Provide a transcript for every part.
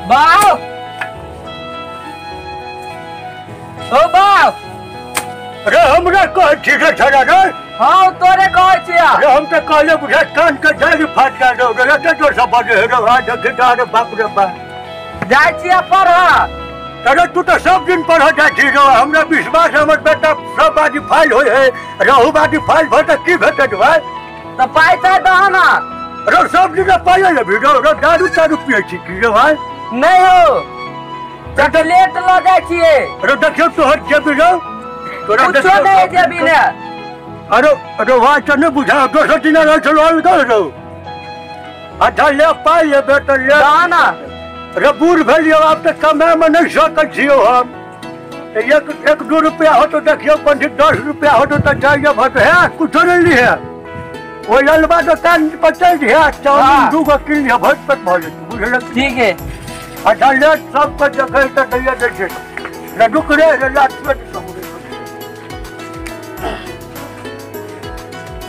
बाऊ ओ बाऊ रे हमरा कहै छी रे छोरा रे। हाँ तोरे कहै छिया। अरे हम तो कहले बुझा कान के जाली फाट जा दो रे के जोर से बजे रे आज देखि रे बाप रे बाप। जाइ छिया पढ़। अरे तू तो सब दिन पढ़ जाइ छी रे, हमरा विश्वास हमर बेटा सब बाजी फाइल होय है, रहू बाजी फाइल भ त की भेटत भाई? त पाइ त दह ना। अरे सब दिन पाइ लेबी रे, रे दारू तारू पिए छी की रे भाई? नहीं हो चॉकलेट ल जाइ छिए। अरे देखियो तोहर जेबी रे, तोरा कुछो नहीं जेबी ने। अरे अरे वाह तो नहीं बुझा दोसर दिन रह चलो आल कर अच्छा ले पाइ लेबे त ले दह ना। अरे बूढ़ भेलियो आब त कमाए में नहीं सकै छियो हम। एक एक 2 रुपया हो तो देखियो पंडित 10 रुपया हो तो चाहिए भट है कुछो नहीं ली है। ओ ललबा दुकान पर चल दिया चाउमीन 2 गो किन लिया भट पेट भऽ जेतौ बुझलक? ठीक है। अच्छा ले सब के देखै त दैया दै छै रे रुक रे रे लात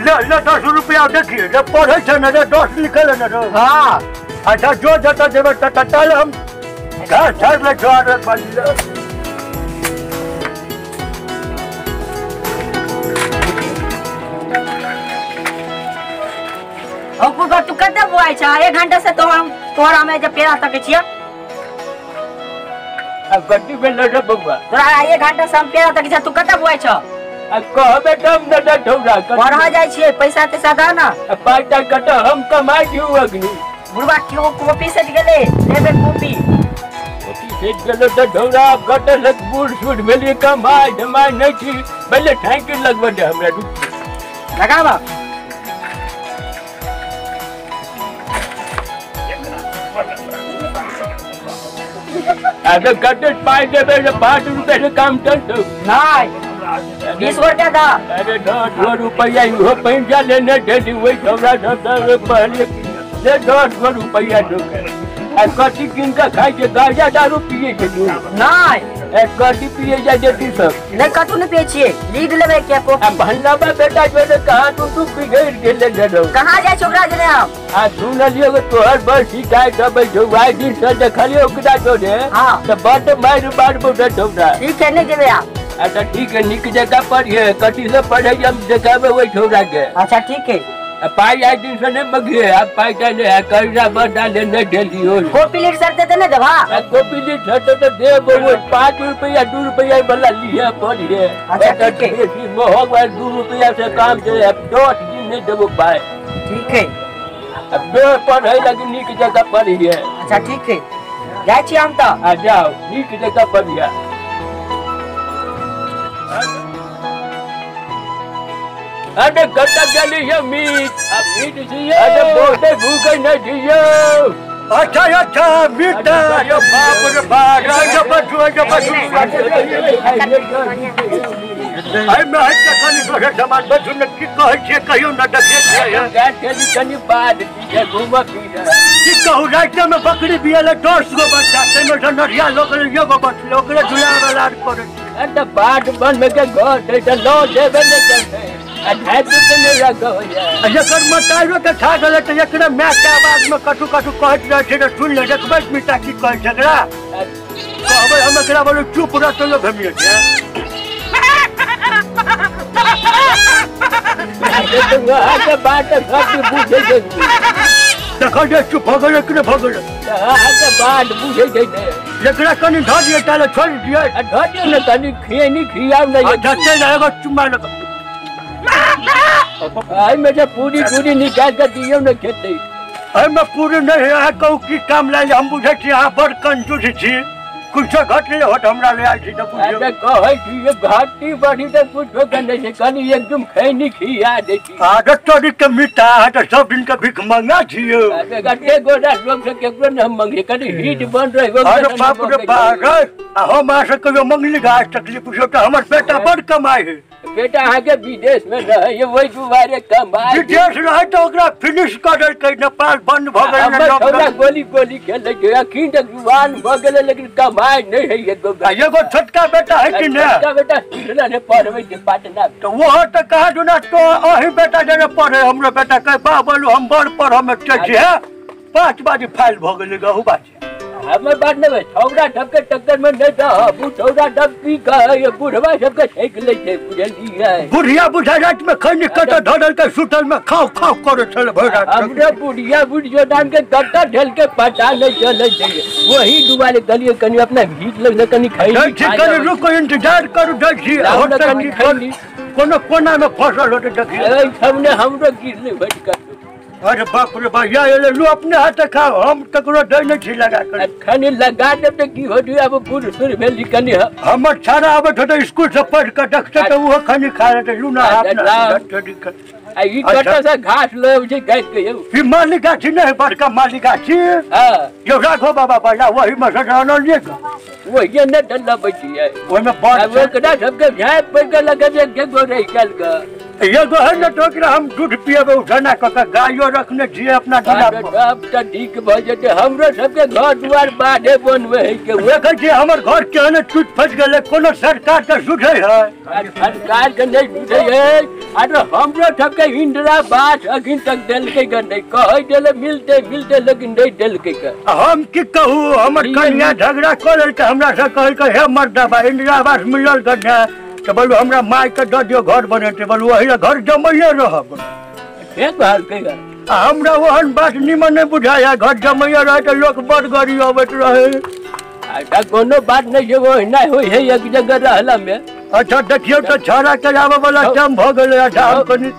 ले ले 10 रुपया देखिए रे पढ़ै छै ने रे 10 लिखल ने रे। हाँ अच्छा जो जतऽ जेबै ततऽ चल हम घर झाड़ ले छोड़ रे बाजी ले। ओ तू कते बुआइ छ? 1 घंटा से तोहर हमे जे पेड़ा तकै छियै। अब गड्डी में लड़ बउआ तोरा 1 घंटा से हम पेड़ा तकै छियै, तू कते बुआइ छ? अब कहबे तब न द ढौरा पढ़ा जाइ छियै, पैसा तैसा दह ना। अब पाइ ता कत हम कमाइ दियौ अग्नि। बुढ़वा क्यों कॉपी सेट गेलै? लेबे कॉपी कॉपी सेट गेलै त ढौरा गट लग बूढ़ सूढ़ भेलियै कमाइ धमाइ नहि छी। पहिले ठाँकि लगबै दे हमरा रुक लगाबा। अरे कते पाइ देबै रे 5 रुपया से काम चलतौ? नहीं 20 रुपया दा। अरे 10 रुपया इहो पैसा लेने ढेरी वही ढौरा सब पहले ले 10 रुपया दो। आ कथी कीन के खाइ छै? गांजा दारू पिए छै तू? नहीं। ए कथी पिए जाइ छै तू सब? नहीं कथू नहीं पिए छियै, लीड लेबै के कॉपी। आ भंडाबा बेटा जोरे कहाँ तू तू बिगड़ गेले ढेरो। कहाँ जाइ छै ओकरा जने हम? आ सुनलियो कि तोहर बड़ शिकायत अबै छौ, आइ दिन से देखलियो ओकरा जोरे त बड मारि मारबो रे ढौरा। ठीक है नहीं जेबै आप। अच्छा ठीक है निक जगह पढ़िए, कथी से पढ़े हम देखाबे ओहि छौरा के। अच्छा ठीक है। पाई आइ दिन से नहीं मगिए, अब पाई का नहीं है कर्जा बड़ा ले नहीं ढेलियो। कॉपी लीड सर देते नहीं देबा? कॉपी लीड सर तो दे वो 5 रुपया 2 रुपया वाला लिए पढ़िए। अच्छा ठीक है। मोहग वाला 2 रुपया से काम दे, अब 10 दिन नहीं देबो पाई। ठीक है। अब दे पढ़े लगी निक जगह पढ़िए। अच्छा ठीक है जाइ छी हम त। आ जाओ निक जगह पढ़िए। अरे कत्ता गेली ये मीट, अब मीट छियै। अरे बहुते भूखे नहीं छियै। अच्छा अच्छा मीट अरे बाप रे बाप अरे बचू अरे बचू अरे मैं हट कनी दोसर सामान बचू ने की कहै छियै कहियो न देखै छियै। गाय कनी कनी बाद छियै घूम फिर की कहू राति में बकरी बियाले 10 गो बच्चा तैमे से नरिया लोक एगो बचलै ओकरे झुलाबै लाग पड़ै। अरे बाट बन के घर छै त लऽ देबे नै करतै। आ ढाई रुपये नहीं रखो एकर मताइरो के खा गेलै त एकरे my के आवाज में कटु कटु कहैत रहै छै सुन ले देखबै मिटा की कहै छै एकरा। कहबै हम एकरा बोलू चुप रह तो भेमिए छै। अहाँके बात सब बुझै छै। देखो जे चुप भऽ गेलै कि नहि भऽ गेलै? अहाँके बात बुझै छै ने। एकरा कनि धऽ दियै ताले छोड़ि दियै। धऽ दियौ ने कनि खियनी खियाउ ने। अच्छा चलि जा एगो चुम्मा लऽ कऽ। एहिमे जे पूरी पूरी निकालि कऽ दियौ ने खेतै। एहिमे पूरी नहि है, अहाँ कहू की काम लागि हम बुझै छी अहाँ बड़ कंजूस छी, कुछो घटले होत हमरा ले आयल छी तऽ बुझियौ। अरे कहै छी जे घाटी बढ़ी तऽ कुछो के नहि छै, कनि एकदम खैनी खिया दै छी। आ तोरी के मिटा अहाँ तऽ सब दिन के भीख मंगा छियौ। अरे कते गोटा लोक से केकरो ने हम मंगे, कनि हिट बन रही। अरे बाप रे बाप रे, आ हम अहाँ से कहियो मंगली गाछ तकलीफ बुझियौ तऽ हमर बेटा बड़ कमाइ है। बेटा अहाँके विदेश में रहै वही दुआरे कमाइ। विदेश रहै तऽ ओकरा फिनिश कऽ देलकै, नेपाल बंद भऽ गेलै। गोली गोली खेलै छै, अखन तक जुआन भऽ गेलै लेकिन कमाइ नहि है। एगो छोटका बेटा है कि नहि? छोटका बेटा सिखला नहि पढ़बै छै पटना। तऽ ओहो तऽ कहाँ दुना तो अही बेटा जरे पढ़े, हमरो बेटा कहै बा बोलू हम बड़ पढ़ऽ मे तेज छी। 5 बाजी फाइल भऽ गेलै गहू बाजी। हमर बात नहीं भाई छौड़ा सबके टक्कर में नहीं था छौड़ा सब की कहे बुढ़वा सबके छेक ले छै बुझलियै बुढ़िया बुझा रात में खैनी कत धरल के सुतल में खाओ खाओ करे छल भरि रात हमरे बुढ़िया बुढ़ियो दान के कट्टा ढेल के पता नहीं चले छै वही दुआरे गलिए कनी अपना भीत लग कनी खैनी कनी रुको इंतजार करू जाइ छी होटल खैनी कोनो कोना में फसल होते देखिए हमने हमरो गिरले भटक अरे बाप रे बाप या ले लो अपने हाथ खाओ हम ककरो दै नहीं छी लगा कर खनी लगा देब त की होती अब बूढ़ सुर भेली कनी हमर छाड़ा आबत होते स्कूल से पढ़ के देखते त ओहो खनी खा लेते लूना अपना आ ई कट्टा से घास ले छै गाय के यौ ई मालिक गाछी नहीं बड़का मालिक गाछी हां यो राघो बाबा बड़ा वही में से आनलिए वही ने डल्ला बची है ओइ में बड़ ओकरा सबके झाय पड़ के लगे जे के गोरे निकल के ये जो है ना टोकरा हम दूध पिएबे उठना क के गायो रखने छियै अपना ढला पर अब त ठीक भ जेते हमरो सबके घर दुआर बाढ़े बनवे है के देखै छियै हमर घर केहन टूट फट गेलै कोनो सरकार के सुधै है सरकार के नहीं सुधै है अरे हमरो सबके इंदिरा आवास अखन तक देलकै के नहीं कहै देले मिलते मिलते लेकिन नहीं देलकै के हम की कहू हमर कन्या झगड़ा क लेलकै हमरा से कहलकै हे मर्दबा इंदिरा आवास मिलल कन्या तो बोलू हमरा माय के दऽ दियौ घर बनेतै बोलू ओहि लए घर जमैये रहब के कहलकै आ हमरा ओहन बात निमन नहि बुझाइया घर जमैये रहै तऽ लोक बड़ गरीब अबैत रहै अच्छा कोनो बात नहीं छै ओहिना होइ है एक जगह रहला में अच्छा देखियौ तऽ छाड़ा के आबऽ वाला टाइम भऽ गेलै अच्छा हम कनी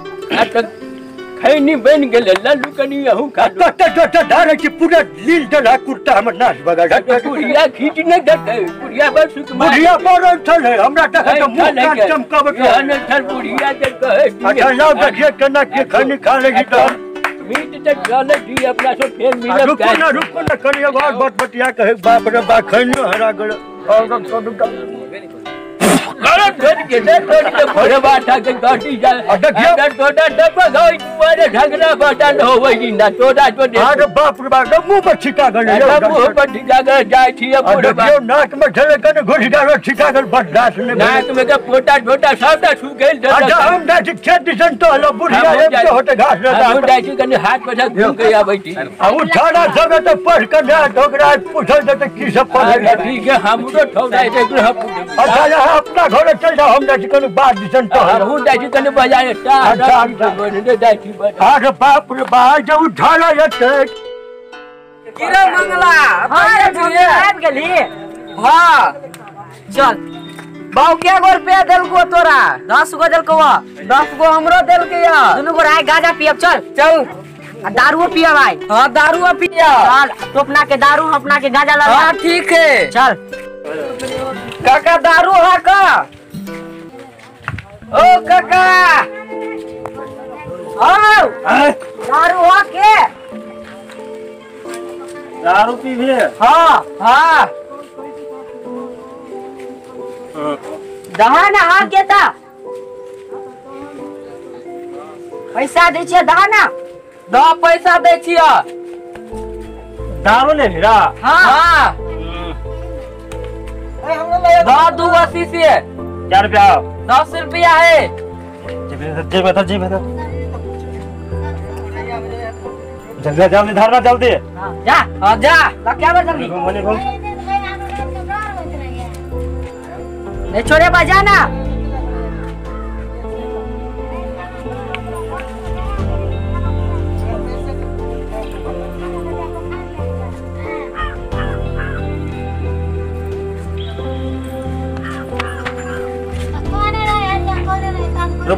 खैनी बनि गेलै लल्लू कनी अहूँ खा लू कते कते धारै छी पूरा लील देलहा कुर्ता हमर नाश भऽ गेल बुढ़िया खींच नहि देतै बुढ़िया बड़ सुकुमार बुढ़िया पड़ल छलै हमरा देखै तऽ मुँह कान चमकबैत रहै छल बुढ़िया के कहै अच्छा लाउ देखियै केना की खैनी खा लै छी तऽ मीट तऽ चलै छी अपना सब फेर मिलब रुकू ना रुकू ना कनी एगो आओर बट बटिया कहै बाप रे बाप खैनियो हरा गेल अरे छोड़ के दे छोड़ के घोड़े बाटा के गाड़ी जाए अगर तोड़ा डब्बा गई तुम्हारे झगड़ा बाटा न होवे ना तोड़ा तो अरे बाप रे बाप मुंह पर छिका गेल मुंह पर छिका गेल जाय छी अब देखियौ नाक में झले कने घुस गेल छिका गेल बर्दाश्त नहीं नाक में के पोटा छोटा सबटा छू गेल अच्छा हम जाइ छी खेत दिसन तो हलो बुढ़िया एक के होते घास न हम जाइ छी कने हाथ पर घूम के आबै छी आ उ छाड़ा सब त पढ़ के ना ढोकरा पूछल त की सब पढ़ल ठीक है हमरो ठौरा छै अच्छा अपना घर चल जाओ हम जाइ छी कने बात दिसन तो हमहूँ जाइ छी कने बाजार अच्छा जाइ छी अरे बाप रे बाप जब उठाला जेतै गिरो मंगला आबि गेली हां चल बाऊ के गो रुपया देलको तोरा 10 गो देलको 10 गो हमरो देलकै या दुनू गोरा आइ गाजा पियब चल चल आ दारूओ पियब आइ हां दारूओ पियब चल तो अपना के दारू अपना के गाजा ला हां ठीक है चल काका दारू हा का ओ काका आओ दारू हा के दारू पीबे हां हां दहा ना हा के ता पैसा दै छियै दहा ना द पैसा दै छियै दारू ले रा हां हां दो 80 से क्या रुपया 10 रुपया है जे बता जे बता जल्दी जल्दी धरना जल्दी जा हां जा लग क्या जल्दी मने घूम नहीं छोड़े बजा ना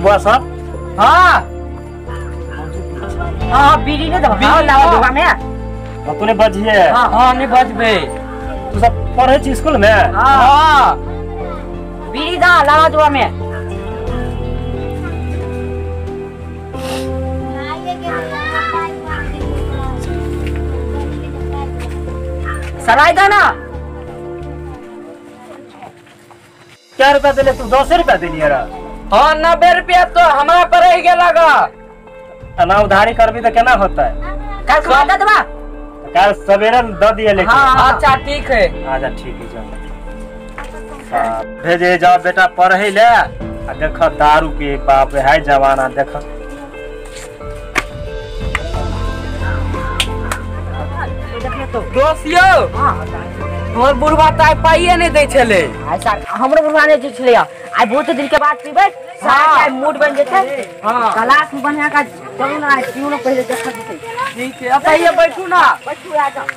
बुआ साहब हां हां बीड़ी ने दबा हां लावा दुआ में तो तूने बजिए हां हां नहीं बजबे तू सब पढ़े छी स्कूल में हां बीड़ी दा लावा दुआ में सलाई दा ना क्या रुपया देले तू 10 रुपया देनी रा हाँ 90 रुपया तो हमरा पर रह गेल ना उधारी करबी तो केना होता है कल खा दे दबा कल सवेरे the दिए लेके हाँ अच्छा ठीक है अच्छा ठीक है जाओ भेजे जाओ बेटा पढ़े ले आ देख दारू के बाप है जमाना देख होतो दोस्त यौ। हां तोहर बुढ़वा त आइ पाइए नहीं दै छले। आइ सर हमरो बुढ़वा नहीं दै छले। आइ बहुत दिन के बाद पीबै सारा आइ मूड बन जेतै। हां क्लास में बढ़िया का चलू ना आइ पीऊ ना पहिले देखत जेतै। ठीक है अब आइए बैठू ना। बैठू आ जाओ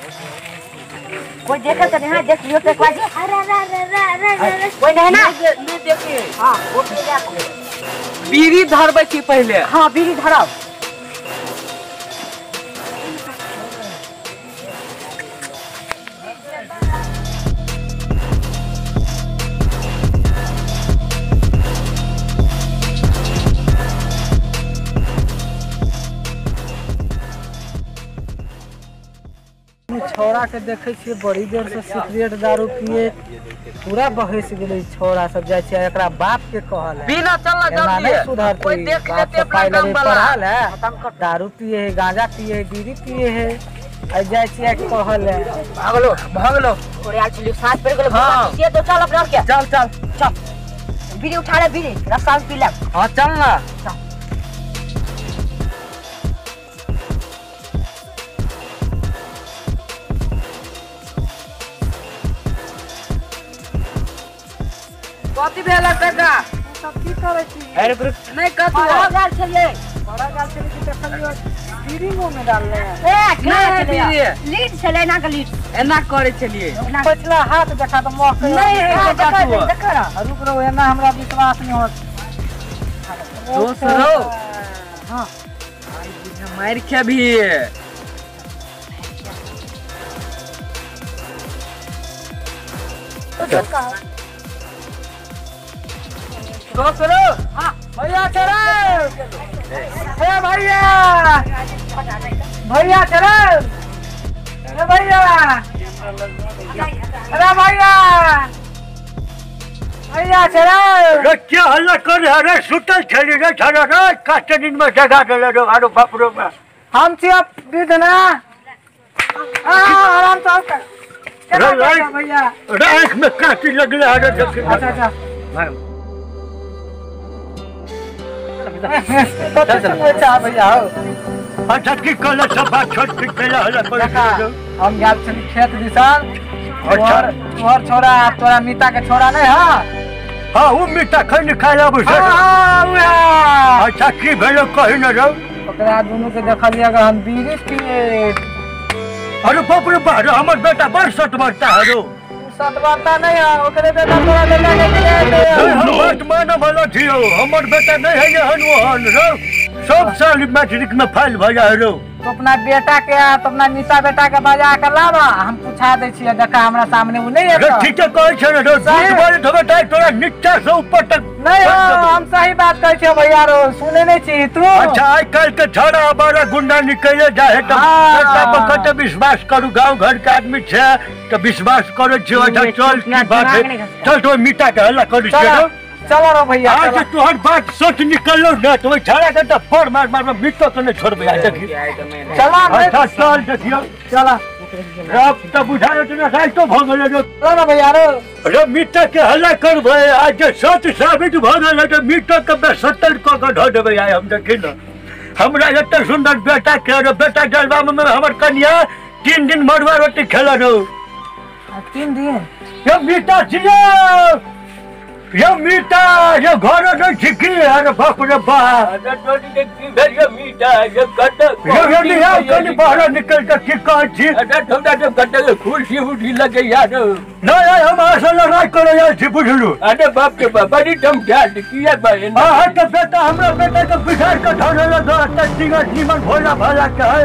कोई देखे त नहीं। हां देख लियो त एक बार। अरे अरे अरे अरे कोई नहीं ना नहीं देखिए। हां वो पी जा बीड़ी धरबै छी पहिले। हां बीड़ी धराओ। छोरा के देखे छियै बड़ी देर से सिगरेट दारू पिए पूरा बहस गेलै छोरा सब जाय छै एकरा बाप के कहल है बिना चलना जल्दी नहीं सुधरते कोई देख लेते अपना काम वाला है दारू पिए है गांजा पिए है बीड़ी पिए है आ जाय छै कहल है भागलो भागलो थोड़े आल छलियो साथ पर गेलो से तो चल अपना के चल चल चल बीड़ी उठा ले बीड़ी रस्ता में पी ले। हां चल ना चल। कथी भेल काका सब की करै छी? अरे नहीं कथी बड़ा गाल छलिए बड़ा गाल छलिए कि देखलियो बीड़ी मुंह में डालले ए नहीं बीड़ी लीड छले ना के लीड एना करै छलिए पछला हाथ देखा त मोह नहीं है देखा देखा रुक रहो एना हमरा विश्वास नहीं होत दोस्त रहो। हां आई बुझा मार खेबी दोस्त रहो। हां भैया चलो ए भैया भैया चलो ए भैया अरे भैया भैया चलो रे क्या हल्ला कर रहे रे सुतल छली रे छड़ा रे काटे दिन में जगा देले रे आरो बाप रे हम छी अब विधना आ आराम से रे भैया रे आंख में काटी लगले रे देख। अच्छा अच्छा चल भैया अच्छा की कहला सब बात छोड़ के कहला हल्ला कर हम गेल छली खेत दिसन। अच्छा तोहर छोरा तोरा मीता के छोरा नहीं। हां हां उ मीता खैनी खाय आबै छै। हां उहे। अच्छा की भेलो कहि न रौ ओकरा दुनू के देखलियै अगर हम बीड़ी पिए। अरे बाप रे बाप हमर बेटा बड़ सटबरता है रो। सटबरता नहीं है ओकरे बेटा तोरा बेटा के मिले। हम बात माने वाला छियो हमर बेटा नहीं है एहन ओहन रो सब साल मैट्रिक में फाइल भ जाय रो। तो अपना बेटा के तो अपना मीता बेटा के बजा के लावा हम पूछा दै छियै देखा हमरा सामने उ नहीं है। ठीक है कहै छै रे झूठ बोले थोबे ताई तोरा नीचा से ऊपर तक नहीं हो। हम सही बात कहै छियै भैया रो सुने नहीं छी तू। अच्छा आइ काल्हि के छड़ा बड़ा गुंडा निकले जाय है त बेटा पर कते विश्वास करू गांव घर के आदमी छै त विश्वास करै छियै। अच्छा चल की बात है चल तो मीता के हल्ला करै छियै। चलो रो भैया आज तोहर बात सच निकललो न तो ओइ छड़ा के त फड़ मार मार मिट्टो के नहीं छोड़बे आज देखी। चला अच्छा चल देखियो चला अब त बुझायो त ना राइतो भ गेलै रे। चलो भैया रो रे मिट्टा के हल्ला करबै आज जे सच साबित भ गेलै त मिट्टा के बेसत्तर क के ढ देबै आइ हम देखी न। हमरा एते सुंदर बेटा के रे बेटा जलवा में हमर कन्या 3 दिन मरुआ रोटी खेला रो। 3 दिन ये मिट्टा छियो ये मीता ये घर नहीं छिकी। अरे बाप रे बाप अरे टोली के की भेल ये मीता ये कट ये ये कनी बाहर निकल के की कहै छी। अरे ठोडा के कट के खुशी उठी लगे यार नहीं हम असल लड़ाई करे आयल छी बुझलु। अरे बाप के बाप बड़ी दम ध्यान किया भाई। हां हां त बेटा हमरा बेटा के बिगाड़ के धरल दो त सिंगर जीवन भोला भाला के है।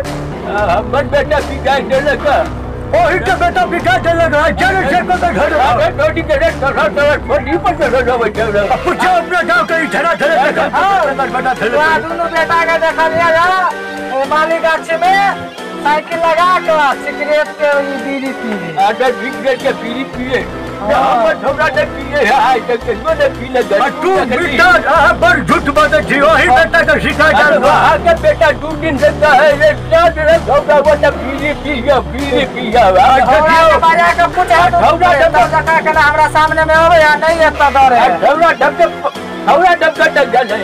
हमर बेटा बिगाड़ देलक ओही के बेटा बिका देलक है जरे से को घर अरे टोटी के रेट थोड़ा थोड़ा छोटी पर चढ़ो बैठे पूछो अपने गांव के इठरा थले हां बेटा थले तोरा दुनू बेटा के देखलियै ओ माली गाछ में साइकिल लगा के सिगरेट के बीड़ी पीए। अरे सिगरेट के बीड़ी पीए हमर छोरा ने पीए है आइ तक कहियो ने पीले। तू बेटा अहाँ बड़ झूठ बाजै छी ओही बेटा के शिकायत अहाँ के बेटा 2 दिन से कहे रे क्या रे झौड़ा वो त बीड़ी पीया बीड़ी पिया। बजा के पूछा झौड़ा जका के हमरा सामने में आबै आ नहीं एत डर है झौड़ा ढक के झौड़ा ढक के गेल है।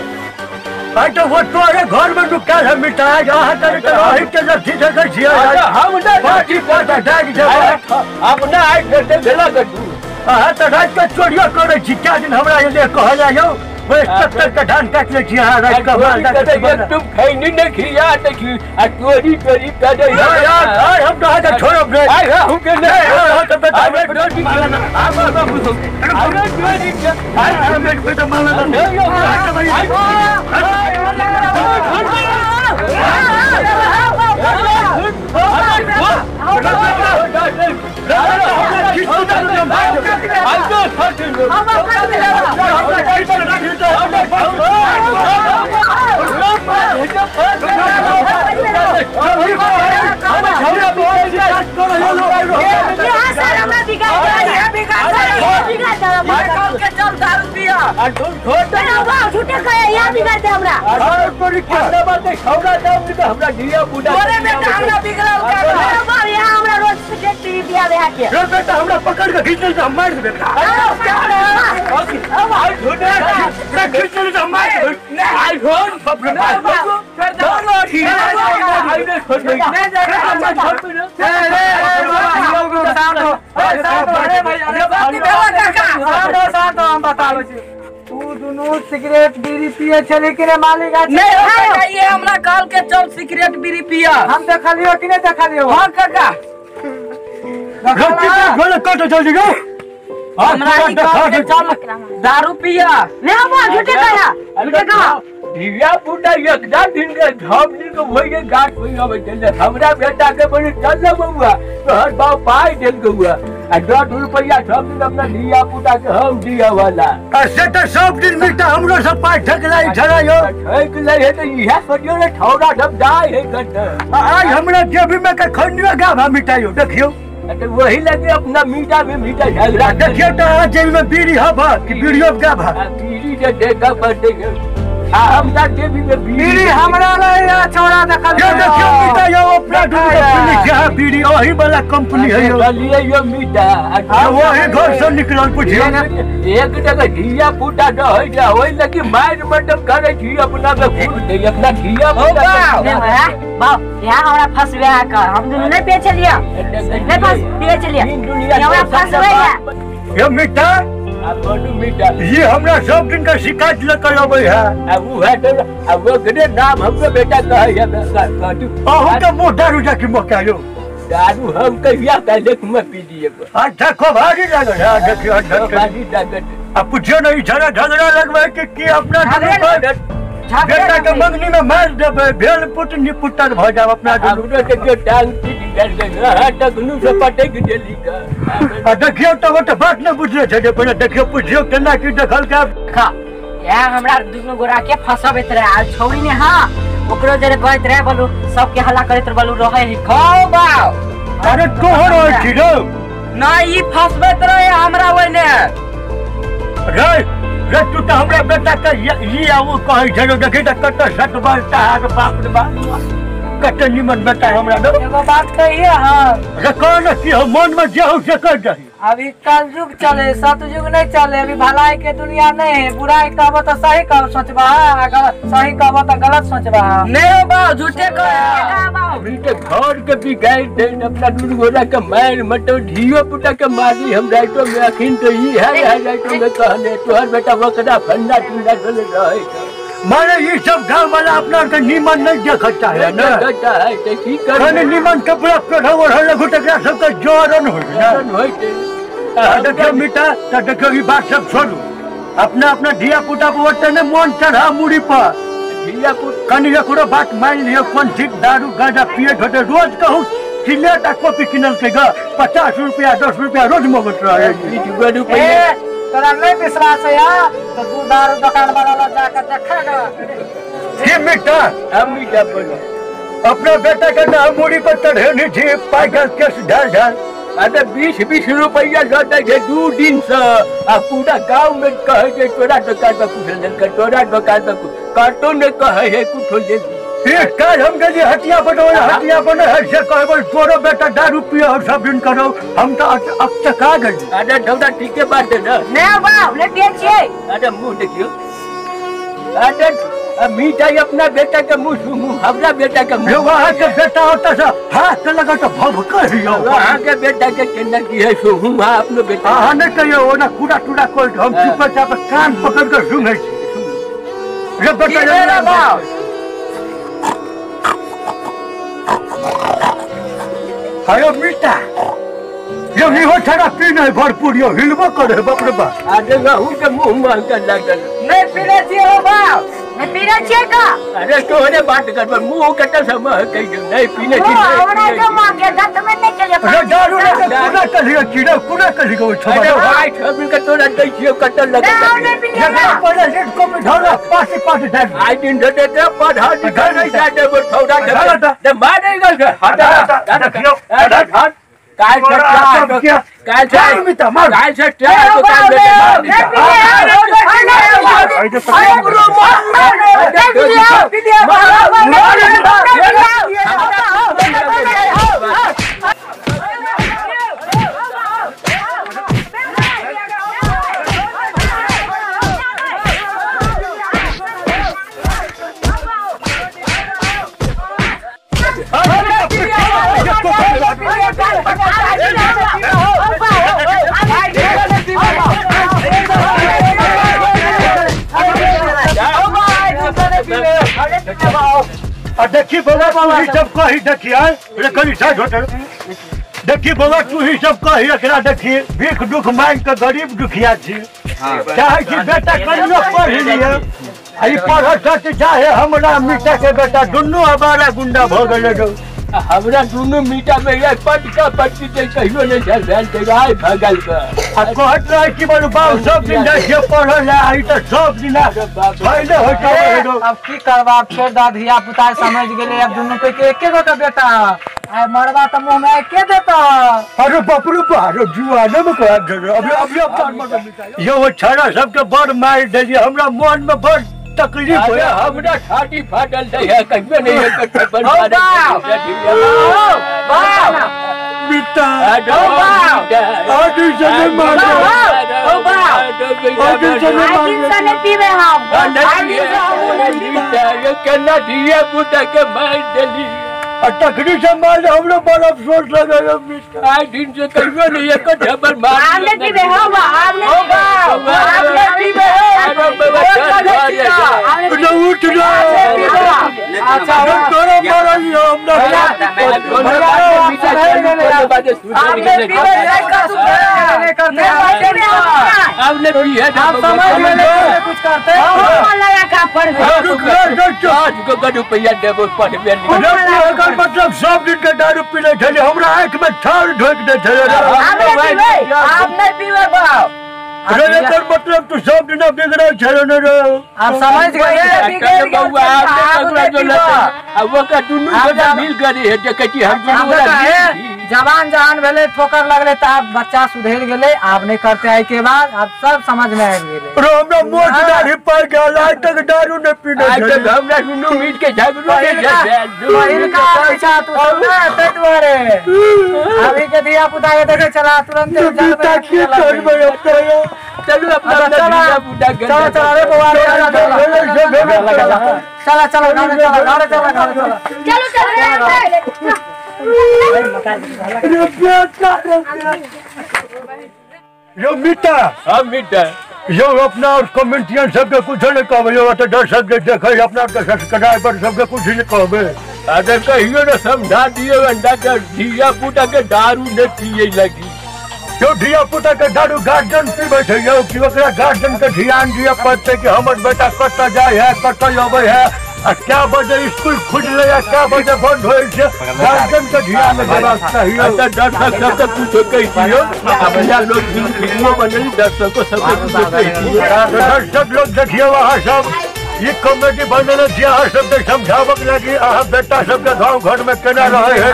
आई तो वो तोरे घर में नुकाल हम मिटाए अहाँ तर तर अहि के लठी देखै छियै हम नहि पाटी पाटा डाक देबै अपना आइ भेटे भेला कटू अहाँ तऽ राति के चोरियो करै छी क्या दिन हमरा एले कहल जाय यौ ओहि 70 के धान काटि लै छी अहाँ राति के माल डाक तुम खैनी नहि खिया दै छी आ चोरी चोरी करै यार हम तऽ अहाँके छोड़ब नहि आइ हम के नहि अहाँ तऽ बेटा रोटी आब आब चोरी आइ हम बेटा माल बेटा हमरा पकड़ के घीच हम मार देबै तू दुनू सिगरेट बीड़ी पिए छली कि मालिक? नहीं ये हमरा कहल के चल सिगरेट बीड़ी पिया। हम देखलियो कि नहीं देखलियो? हां काका जल्दी गो हमरा की कहल के चल दारू पिया। नहीं हम झूठे कहा झूठे कहा धिया पुता एकदा दिन के झप दिन के होई के गाठ होई आबै छलै। हमरा बेटा के बोली चल न बउआ तोहर बाप पाइ देल गौआ आ 10 रुपैया सब दिन अपना धिया पुता के हम दिया वाला। से तो सब दिन मिलता हमरो सब पाइ ठकलाई छला यो ठकलाई है तो इहा सोचियो ने ठौरा सब जाय है कत आज हमरा जेबी में के खंडियो गाभा मिटायो देखियो। तो वही लगे अपना मीठा में मीठा झगड़ा देखियो तो आज जेबी में बीड़ी हब कि बीड़ियो गाभा बीड़ी के देखा पड़ते आ हमरा जेबी में बीड़ी हमरा ले छोरा देखल देखियो मीठा यो अपना दूध के बीड़ी क्या बीड़ी ओही वाला कंपनी है यो लिए यो मीठा आ वही घर से निकलल पुछियो एक जगह धिया पुता रहै जा ओइ लगी मार मटम करे छी अपना के खूब दे अपना धिया पुता बाप यहाँ हमरा फसवे का हम दुनू नहीं बेच लिया नहीं फस बेच लिया हमरा फसवे ये मीठा आ बडू मीठा ये हमरा सब दिन का शिकायत लेकर अबै है आ उ है तो आ ओकरे नाम हमरो बेटा कहै है काटू अहू के मुंह दारू जाके मकायो दारू हम कहिया पहले में पी दिए अच्छा खोभारी लागल है देखियो खोभारी लागल आ पुछियो नहीं झगड़ा झगड़ा लगबै कि अपना बेटा के मंगनी में मार देबै भेल पुत निपुतर भ जाब अपना हमरो के जो टांग पीट गेल हां तकनु से पटक देली का आ देखियो त वो त बात न बुझले छै जे पहिले देखियो पुछियो केना की देखल का खा या हमरा दुनू गोरा के फसबैत रहे आ छौरी ने हां ओकरो जरे कहैत रहे बोलू सबके हल्ला करैत बोलू रहे ही खाओ बाव। अरे तोहर होय छी रो ना ई फसबैत रहे हमरा ओइने रे रे तू त हमरा बेटा के ई आ वो कहै छै देखी त कत सट बलता है बाप रे बाप कत निमन बेटा हमरा दो एगो बात कहिए। हां रे कोन की हो मन में जे हो से कर दही। अभी कलयुग चले सतयुग नहीं चले अभी भलाई के दुनिया नहीं है। बुराई कहबो तो सही कह सोचबा अगर सही कहबो तो गलत सोचबा। नहीं बा झूठे कह अभी के घर के बिगाड़ दे अपना दूध गोरा के मार मटो ढियो पुटा के मारी हम राइतो में अखिन तो ई है राइतो में कहने तोहर बेटा वकरा फन्ना टुंडा चले रहे माने ये सब गांव वाला अपना के नीमन नहीं देखता है ना देखता है तो की कर कने नीमन कपड़ा पहनो और लघु टकरा सबके जोरन हो ना होय। देखियो मीठा तो देखियो ई बात सब छोड़ू अपना अपना धिया पुता पर ओते ने मन चढ़ा मुड़ी पर धिया पुता कनी एकरो बात मान लियो कोन ठीक दारू गांजा पिए घटे रोज कहू सिलेट आ कॉपी किनल के ग 50 रुपया 10 रुपया रोज मगत रहे। ए तोरा नहीं विश्वास है यार तो तू दारू दुकान वाला लग जाकर देखेगा। ये मीठा हम मीठा बोलो अपना बेटा के ना मुड़ी पर चढ़े नहीं थी पाइकल केस ढाल ढाल। अरे 20-20 रुपया लौटे छे 2 दिन से आ पूरा गांव में कहे जे तोरा दुकान पर कुछ ले तोरा दुकान पर काटो ने कहे है कुछ ले। एक काल हम गेलिए हटिया पर हटिया पर है से कहबो तोरो बेटा दारू पिए और सब दिन करो हम तो अब तक आ गेली। अरे ढौरा ठीके बात है ना ना बाप ले पिए छिए। अरे मुंह देखियो अरे अब मीठा अपना बेटा के मुंह सुनू हमरा बेटा के मुंह वहाँ के बेटा होता से हाथ के लगा तो भभक ही हो वहाँ के बेटा के केना की है सुहू वहाँ अपनो बेटा अहाँ नहीं कहियो ओना कूड़ा टूड़ा कोई हम चुपचाप कान पकड़ के सुनै छी रे बेटा रे बाप अरे मीठा यो इहो छड़ा पी नहीं भरपूर यो हिलबो करे बाप रे बाप अरे रहू के मुंह महक लागल नहीं पीने छियै हो बाप नहीं पीने छियै का अरे तोहरे बात करब मुंह कटल से महक नहीं पीने छी हमरा के मां के दंत में नहीं चले अरे दारू ले पूरा कलियो कीड़ा पूरा कलियो छोड़ा अरे भाई छबिल के तोरा दै छियो कटल लगल नहीं पीने ना पड़े रेट को में ढोला पास पास दे आई दिन दे दे पढ़ा लिखा नहीं जा दे छोड़ा दे मारे गल हटा देखियो हट काय से काय से काय से तो काय देखी बाबा तू ही सब कही देखी आए रे करी साइड होटल देखी बाबा तू ही सब कही एकरा देखी भीख दुख मांग के गरीब दुखिया छी चाहे छी बेटा कहियो पढ़ लिये आ ई पढ़ सच चाहे हमरा मीठा के बेटा दुनू अबारा गुंडा भ गेलै रौ हमरा दुनू मीठा में ये पटका पटकी दे कहियो नहीं झल भेल ते आइ भगल के आ कहत रहे कि बड़ बाप सब दिन जाइ छियै पढ़ ले आई त सब दिन पहिले होइ छै अब की करबा छोड़ दा धिया पुता समझ गेलै अब दुनू कोई के एके गो के बेटा आइ मरबा त मुंह में के देता अरे बाप रे बाप रे जुआने में कह दे अभी अभी अब यो वो छड़ा सबके बड़ मार देलियै हमरा मन में बड़ तकलीफ होया हमरा छाती फाटल दै है कहियो नहीं है कट्ठा बन बाप बेटा आदि जने मार ओ बाप आदि जने आई दिन से नहीं पीवे हम ये केना धिया पुता के मार देली आ तकली से मार हमरो बड़ अफसोस लगल बेटा आई दिन से कहियो नहीं एक ढबर मार आप नहीं पीवे हो आप नहीं ओ बाप आप नहीं पीवे हो ना उठ ना अच्छा तोरा मारल हमरा कुछ करते मतलब सब दिन के दारू पीने छलियै हमरा आँखि में ठाड़ ढोकि दै छलै आप नहीं पीवे बाप अरे एकर मतलब तू सब दिन बिगड़ल छलै ने रे आप समझ गए जवान जहान भेले ठोकर लगले त आब बच्चा सुधरि गेलै आब नहीं करते आई के बाद आब सब समझ में आबि गेलै रे हमरा मोट दाढ़ी पाकि गेल आइ तक दारू नहि पीने छलियै हमरा दुनू मीट के झगड़ो पहिलका पैसा तू सब ने ताहि दुआरे अभी के धिया पुता के देखे चला तुरंत बेटा की करबै अब तोरा चलू अपना अपना बुढ़ा चलो चलो रे बउआ रे चला चलो घरे चला घरे चला घरे चला चलो चलो रे बेटा यो मीठा हां मीठा यो अपना और कमेंटियन सबके कुछ नहीं कहबै यो त दर्शक जे देखै अपना के सब्सक्राइबर सबके कुछ नहीं कहबै अगर कहियो ना समझा दियो अंडा के धिया पुता के दारू न पिए लगी जो धिया पुता के दारू गार्जियन पीबै छै यौ कि ओकरा गार्जियन के ध्यान दिअ पड़तै कि हमर बेटा कतऽ जाइ है कतऽ अबै है आ क्या बजे स्कूल खुजलै आ क्या बजे बंद होइ छै गार्जियन के ध्यान देबाक चाही। अच्छा दर्शक सबके कुछो कहि दियौ अपना लोग वीडियो बनली दर्शक को सबके कुछो कहि दियौ। दर्शक लोग देखियौ अहाँ सब ये कॉमेडी बनल छी अहाँ सबके समझाबक लागी अहाँ बेटा सबके गाँव घर में केना रहे है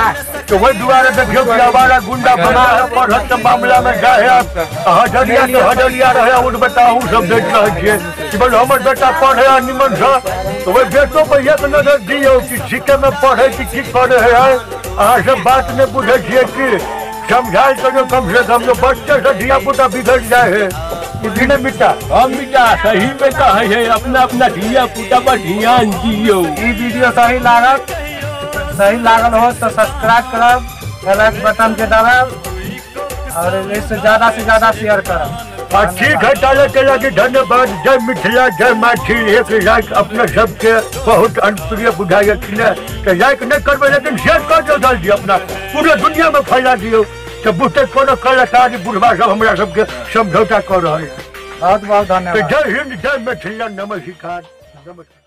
तो वही दुआरे देखियौ कि आवारा गुंडा बना है पढ़त के मामला में जाए है हजरिया के हजरिया रहे उन बेटा अहूँ सब देख रहल छियै कि बोल हमर बेटा पढ़े है निमन से तो वही बेटो पर एक नजर दियौ कि ठीके में पढ़े कि की करे है। अहाँ सब बात नहीं बुझै छियै कि समझायल करो कम से कम जो बच्चे से धिया पुता बिगड़ जाए है ई मिटा। हम मिटा सही में कहे है अपना अपना धिया पुता पर ध्यान दियो। ई वीडियो सही लागल हो तो सब्सक्राइब करब, लाइक बटन के दबाब और इससे ज्यादा से ज्यादा शेयर करब। ठीक है ताले के लगे धन्यवाद। जय मिथिला जय मैथिल। एक लाइक अपना सबके बहुत अनप्रिय बुझाइए तो लाइक नहीं करबे लेकिन शेयर कर दो जल्दी, अपना पूरे दुनिया में फैला दियो तो बुझते कोनो कलाकार बुढ़वा सब हमरा सबके समझौता कर रहा है। बहुत बहुत धन्यवाद। जय हिंद जय मिथिला। नमस्कार नमस्कार।